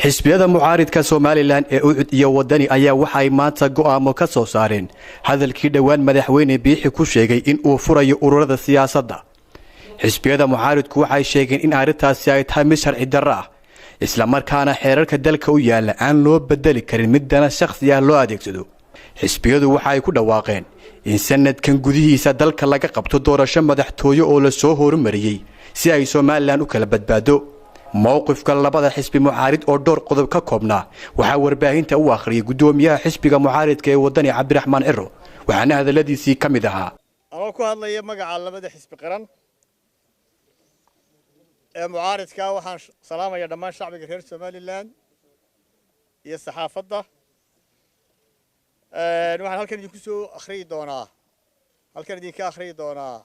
Xisbiyada mucaaridka Somaliland ee UCID iyo Wadani ayaa waxay maanta go'aamo ka soo saareen hadalkii dhowaan madaxweyne Biixi ku sheegay in uu furayo ururada siyaasadda. Xisbiyada mucaaridku waxay sheegeen in arrintaasi ay tahay mid sharci darro ah, islamarkaana xeerarka dalka u yaalla aan loo bedeli karin middana shakhsi ah loo adeegsado. Xisbiyadu waxa ay ku dhawaaqeen in sanadkan gudihiisa dalka laga qabto doorasho madaxtooye oo lasoo horumariyey si ay Somaliland u kala badbaado. Mowqifka labada xisbi mucaarid oo dhowr qodob ka koobnaa waxaa warbaahinta u akhriyay guddoomiyaha xisbiga mucaaridka ee Wadani, Cabdiraxmaan Ciro, waxaana hadalladiisii ka mid ahaa: Anoo ku hadlaya magaca labada xisbi qaran ee mucaaridka, waxaan salaamaya dhammaan shacbiga reer Somaliland iyo saxaafadda. Waxaan halkan idinku soo akhriyi doonaa, halkan idinka akhriyi doonaa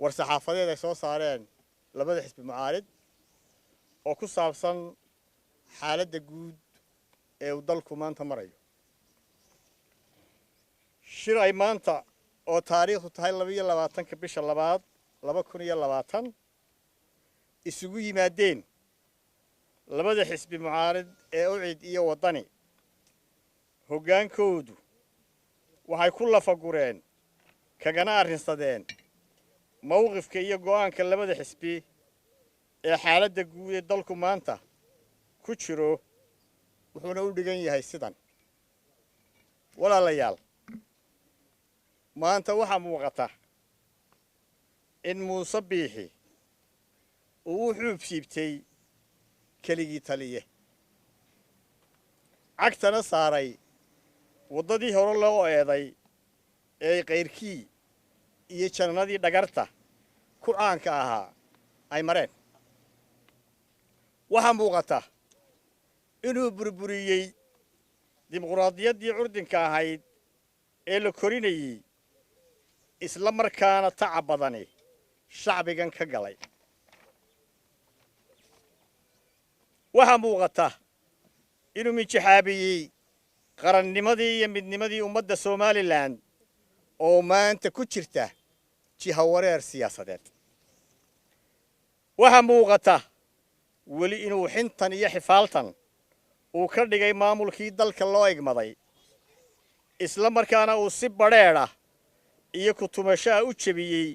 war saxaafadeed ay soo saareen labada xisbi mucaarid oo ku saabsan xaaladda guud ee uu dalku maanta marayo. Shir ay maanta oo taariikhdu tahay 22-ka bisha labaad 2020 isugu yimaadeen labada xisbi mucaarid ee UCID iyo Waddani hoggaankoodu, waxay ku lafagureen kagana arrinsadeen mowqifka iyo go'aanka labada xisbi ee xaaladda guud ee dalku maanta ku jiro, wuxuuna u dhigan yahay sidan. Walaalayaal, maanta waxaa muuqata in Muuse Biixi uu u xuub siibtay keligii taliye, cagtana saaray waddadii hore loo eeday ee kayrkii iyo jannadii dhagarta ku caanka ahaa ay mareen. Waxaa muuqata inuu burburiyey dimuqraadiyaddii curdinka ahayd ee la korinayey, isla markaana tacab badani shacbigan ka galay. Waxaa muuqata inuu minjixaabiyey qarannimadii iyo midnimadii ummadda Somaliland oo maanta ku jirta jihawareer siyaasadeed. Waxaa muuqata weli inuu xintan iyo xifaaltan uu ka dhigay maamulkii dalka loo igmaday, isla markaana uu si badrheedh ah iyo ku-tumasho ah u jebiyey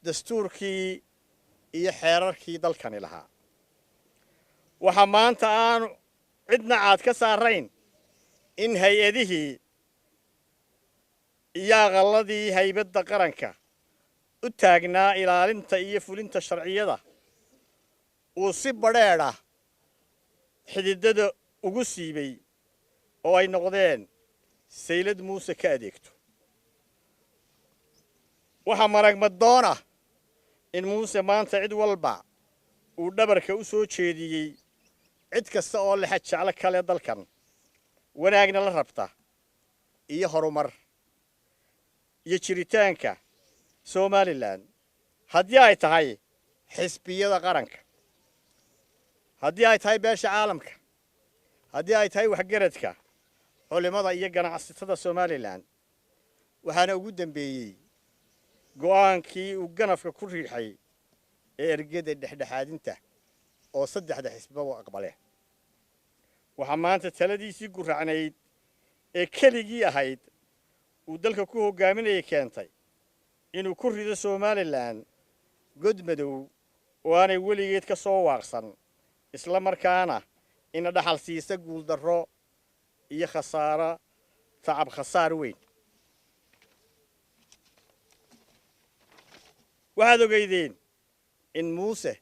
dastuurkii iyo xeerarkii dalkani lahaa. Waxaa maanta aanu cidna caad ka saarayn in hay-adihii iyo aqalladii haybadda qaranka u taagnaa ilaalinta iyo fulinta sharciyada uu si badrheedh ah xididada ugu siibay oo ay noqdeen saylad Muuse ka adeegto. Waxaa maragmadoon ah in Muuse maanta cid walba uu dhabarka u soo jeediyey, cid kasta oo lexa jeclo kale dalkan, wanaagna la rabta iyo horumar iyo jiritaanka Somaliland, haddii ay tahay xisbiyada qaranka, haddii ay tahay beesha caalamka, haddii ay tahay waxgaradka, culimada iyo ganacsatada Somaliland. Waxaana ugu dambeeyey go'aankii uu ganafka ku riixay ee ergada dhexdhexaadinta oo saddexda xisbaba aqbaleen. Waxaa maanta taladiisii gurracnayd ee keligii ahayd uu dalka ku hoggaaminayay keentay inuu ku rido Somaliland god madow oo aanay weligeed ka soo waaqsan, isla markaana ina dhaxal siisa guuldarro iyo khasaaro tacab khasaar weyn. Waxaad ogeydeen in Muuse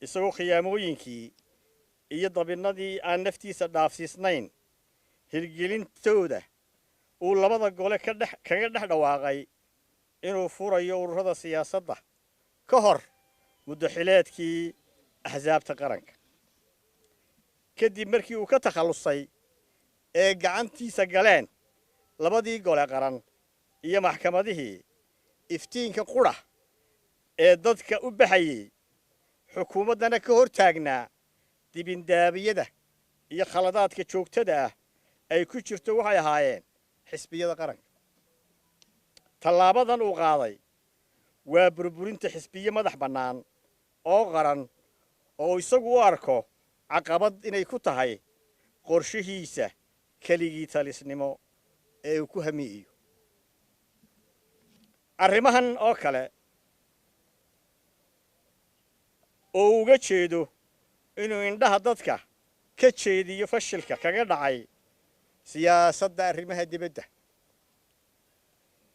isagoo khiyaamooyinkii iyo dabinnadii aan naftiisa dhaafsiisnayn hirgelintooda uu labada gole ka dhex kaga dhex dhawaaqay inuu furayo ururada siyaasadda ka hor muddaxileedkii axsaabta qaranka, kadib markii uu ka takhallusay ee gacantiisa galeen labadii gole qaran iyo maxkamadihii iftiinka qudha ee dadka u baxayey, xukuumaddana ka hor taagnaa dibindaabiyada iyo khaladaadka joogtada ah ay ku jirto waxay ahaayeen xisbiyada qaranka. Tallaabadan uu qaaday waa burburinta xisbiye madax bannaan oo qaran oo isagu u arko Caqabad inay ku tahay qorshihiisa keligii talisnimo ee uu ku hamiiyo. Arrimahan oo kale oo uga jeedo inuu indhaha dadka ka jeediyo fashilka kaga dhacay siyaasadda arrimaha dibadda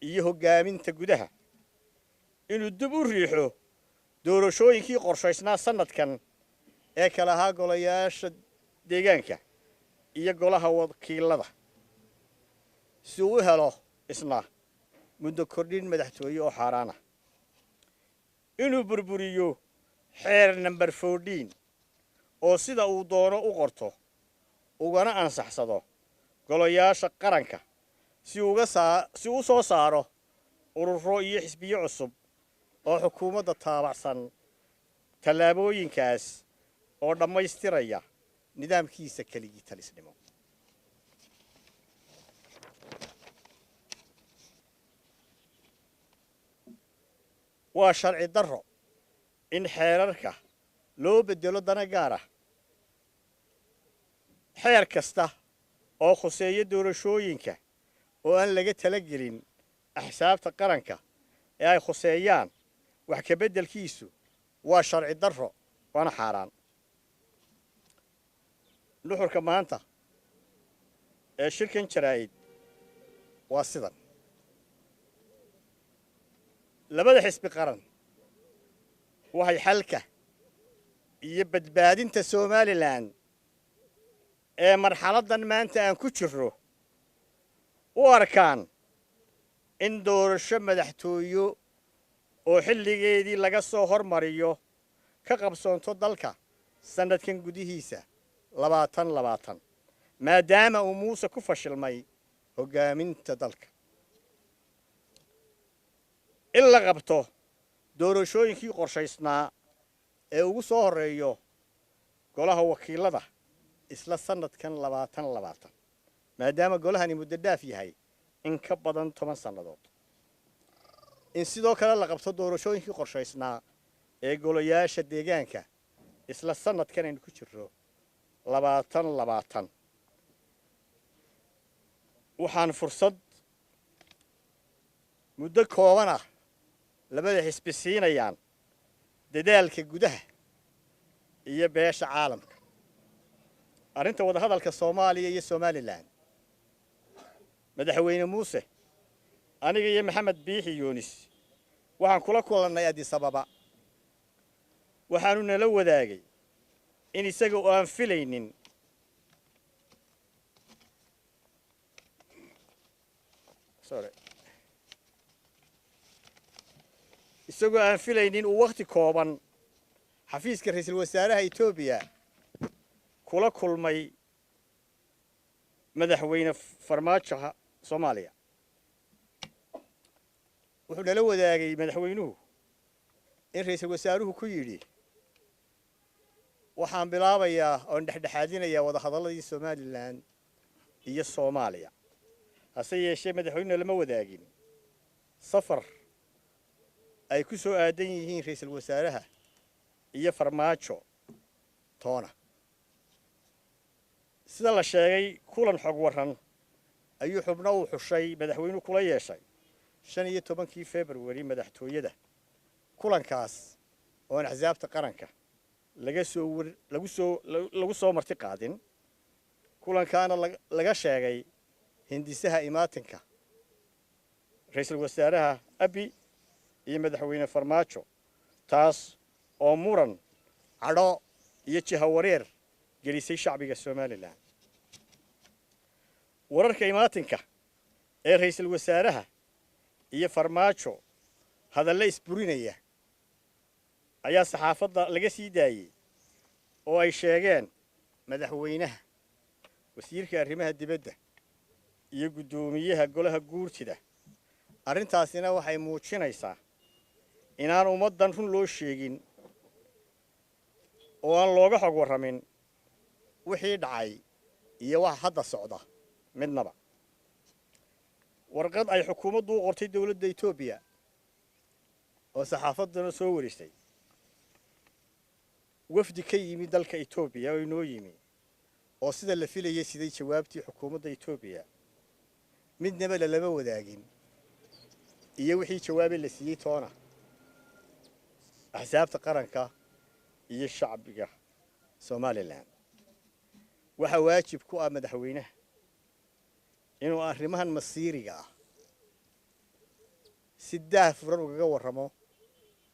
iyo hoggaaminta gudaha, inuu dib u riixo doorashooyinkii qorshaysnaa sanadkan ee kala ahaa golayaasha deegaanka iyo golaha wakiilada, si uu u helo isna muddo kordhin madaxtooye oo xaaraan ah, inuu burburiyo xeer number 14 oo sida uu doono u qorto ugana ansaxsado golayaasha qaranka si uu soo saaro ururo iyo xisbiyo cusub oo xukuumadda taabacsan. Tallaabooyinkaas oo dhammaystiraya nidaamkiisa keligii talisnimo. Waa sharci darro in xeerarka loo beddelo dana gaar ah. Xeer kasta oo khuseeya doorashooyinka oo aan laga talagelin axsaabta qaranka ee ay khuseeyaan, wax ka beddelkiisu waa sharci darro waana xaaraan. Nuxurka maanta ee shirkan jaraa'id waa sidan: labada xisbi qaran waxay xalka iyo badbaadinta Somalilan ee marxaladdan maanta aan ku jirro u arkaan in doorasho madaxtooyo oo xilligeedii laga soo hormariyo ka qabsoonto dalka sannadkan gudihiisa 2020, maadaama uu Muuse ku fashilmay hoggaaminta dalka. In la qabto doorashooyinkii qorshaysnaa ee ugu soo horreeyo golaha wakiilada isla sannadkan 2020, maadaama golahani muddo dhaaf yahay in ka badan 10 sannadood. In sidoo kale la qabto doorashooyinkii qorshaysnaa ee golayaasha deegaanka isla sannadkan aynu ku jirro 2020. Waxaan fursad muddo kooban ah labada xisbi siinayaan dadaalka gudaha iyo beesha caalamka arrinta wadahadalka Soomaaliya iyo Somaliland. Madaxweyne Muuse, aniga iyo Maxamed Biixi Yuunis waxaan kula kulannay Addis Ababa. Waxaanu nala wadaagay in isaga oo aan filaynin sorry isagoo aan filaynin uu wakhti kooban xafiiska ra'iisul wasaaraha Etoobiya kula kulmay madaxweyne Farmaajo Soomaaliya. Wuxuu nala wadaagay madaxweynuhu in ra'iisul wasaaruhu ku yidhi, waxaan bilaabayaa oon dhexdhexaadinayaa wadahadalladii Somaliland iyo Soomaaliya. Hase yeeshee madaxweynuhu lama wadaagin safar ay ku soo aadan yihiin ra'iisul wasaaraha iyo Farmaajo toona. Sida la sheegay, kulan xog waran ayuu xubno uu xushay madaxweynuhu kula yeeshay 15-kii February madaxtooyada. Kulankaas oon axsaabta qaranka laga soo lagu soo lagu soo marti qaadin, kulankaana laga sheegay hindisaha imaatinka ra'iisul wasaaraha Abi iyo madaxweyne Farmaajo, taas oo muran, cadho iyo jihawareer gelisay shacbiga Somaliland. Wararka imaatinka ee ra'iisul wasaaraha iyo Farmaajo hadallo isburinaya ayaa saxaafadda laga sii daayey oo ay sheegeen madaxweynaha, wasiirka arrimaha dibadda iyo guddoomiyaha golaha guurtida. Arrintaasina waxay muujinaysaa inaan ummaddan run loo sheegin oo aan looga xog warramin wixii dhacay iyo waxa hadda socda midnaba. Warqad ay xukuumaddu u qortay dowladda Etoobiya oo saxaafadduna soo warisay Wafdi ka yimi dalka Etoobiya oo inoo yimi oo sida la filayay siday jawaabtii xukuumadda Etoobiya midnaba lalama wadaagin iyo wixii jawaabay la siiyey toona axsaabta qaranka iyo shacbiga Somalilan. Waxaa waajib ku ah madaxweynaha inuu arrimahan masiiriga ah si daah furan ugaga warramo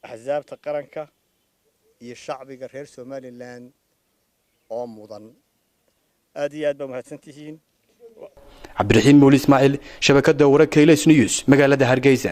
axsaabta qaranka iyo shacbiga reer Somalilan oo mudan. Aad iyo aad baa mahadsan tihiin. Cabdiraxiin Muuli Ismaaciil, shabakada wararka Ilays News, magaalada Hargeysa.